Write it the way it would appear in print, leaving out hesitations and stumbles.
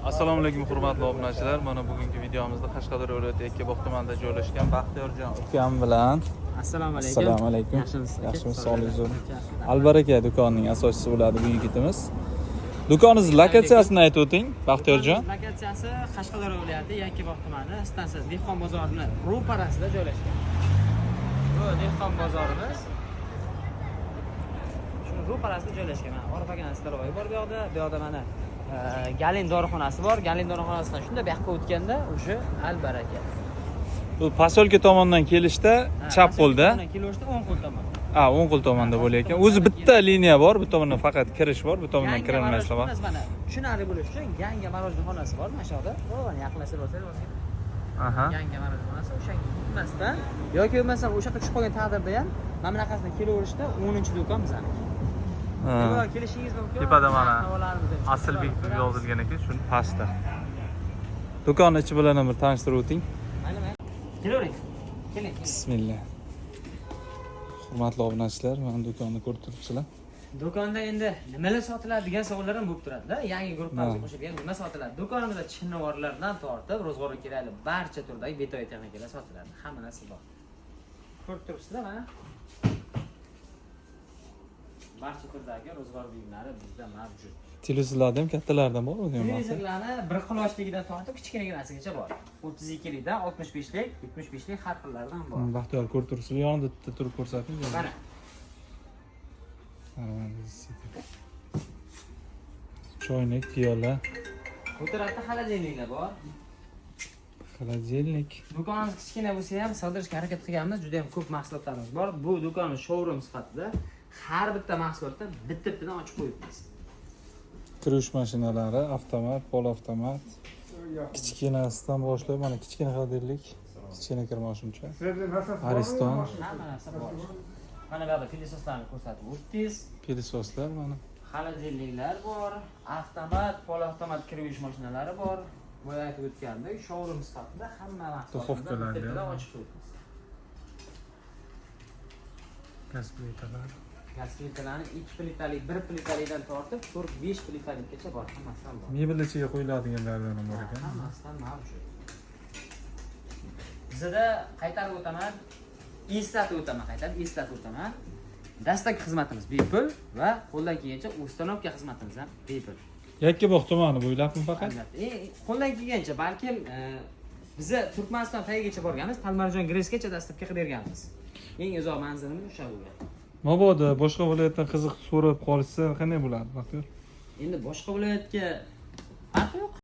Assalomu alaykum, hurmatli obunachilar. Mana bugungi videomizda Qashqadaryo viloyati Yakkabog' tumanida joylashgan Baxtiyorjon ukam bilan. Assalomu alaykum. Assalomu alaykum. Yaxshimisiz, aka? Yaxshimisiz, Sog'lik. sog'lik zo'r. Albaraka do'konining asoschisi bo'ladi bu yigitimiz. Do'koningiz lokatsiyasini aytib o'ting, Baxtiyorjon. Lokatsiyasi Qashqadaryo viloyati Yakkabog' tumani, stansiya dehqon bozorini ro'parasida joylashgan. Bu dehqon bozorimiz. Shuni ro'parasida joylashgan. Mana Orif akani столовой bor bu yoqda, bu yoqda mana Galin dorixonasi bor. Galin dorixonasidan shunda bu yoqqa o'tganda o'sha Albaraka. Bu posyolka tomondan kelishda chap qo'lda. Kelishda o'ng qo'l tomonda. Ha, o'ng qo'l tomonda bo'lar ekan. O'zi bitta liniya bor, bu tomondan faqat kirish bor, bu tomondan Yangi kirilmaslar bor. Marojxonasi mana tushunarli bo'lishi uchun yangi marojxonasi bor mana shu yoqda. Mana yaqinlashtirib olsangiz. Aha. Yangi marojxonasi o'shanga yetmasdan yoki bo'lmasam o'sha yoqqa tushib qolgan taqdirda ham mana bunaqasini kelaverishda 10-do'kon bizaniki. Ha. Bemalol kelishingiz mumkin. Tepada mana Narx-navolarimiz ham Asilbek chiqib deb turadi. yozilgan ekan, shuni pastda. Do'konni ichi bilan ham bir tanishtirib o'ting. Mayli, mayli. Kelavering. Keling, keling. Bismillah. Hurmatli obunachilar, mana do'konni ko'rib turibsizlar. Do'konda endi nimalar sotiladi degan savollar ham bo'lib turadi-da. Yangi guruhimizga Ha. qo'shilgan nima sotiladi? Do'konimizda chinivorlardan tortib ro'zg'orga kerakli barcha turdagi бытовой texnikalar sotiladi. Hamma narsa bor. Ko'rib turibsizlar mana. Barcha turdagi ro'zg'or buyumlari bizda mavjud. Televizorlarda ham kattalaridan bormi deyman. Televizorlarni bir qulochligidan tortib kichkinaginasigacha bor. 32 likdan 65lik, 75lik har xillaridan bor. Baxtiyor, ko'rib turibsizlar, yonida bitta turib ko'rsating. Mana. Mana, mana. Choynak, piyola, Bu tarafda холодильник lar bor. Холодильник. Do'konimiz kichkina bo'lsa ham sig'dirishga harakat qilganmiz. Juda ham ko'p mahsulotlarimiz bor. Bu do'konimiz showroom sifatida har bitta mahsulotni bitta bittadan ochib qo'yibmiz. Kir yuvish mashinalari, avtomat, polavtomat. Kichkinasidan boshlab, mana kichkina холодильник, kichkina kir moshincha. Ariston. Hamma narsa bor. Mana bu yoqda пылесос larni ko'rsatib o'tdingiz. Пылесос lar mana. Холодильник lar bor, avtomat, polavtomat kir yuvish mashinalari bor. Boya aytib o'tgandek, showroom sifatida hamma mahsulotni Духовка lar bitta bittadan ham. ochib qo'yibmiz. Gaz plitalar. Gaz plitalarni 2 plitalik, 1 plitalikdan tortib 4-5 plitalikgacha bor, hammasidan bor. Mebel ichiga qo'yiladiganlardan ham bor ekan. Hammasidan mavjud. Bizada qaytarib o'taman, eslatib o'taman, qaytarib eslatib o'taman. Dastak xizmatimiz bepul va qo'ldan kelgancha установка xizmatimiz ham bepul. Yakkabog' tumani bo'ylabmi faqat? Albatta. Qo'ldan kelgancha, balkim biza Turkmaniston tagigacha borganmiz, Talmarjon GRESgacha доставка qilib berganmiz. Eng uzoq manzilimiz o'sha bo'lgan. Mabodo boshqa viloyatdan qiziq so'rab qolishsa qanday bo'ladi, Baxtiyor? Endi boshqa viloyatga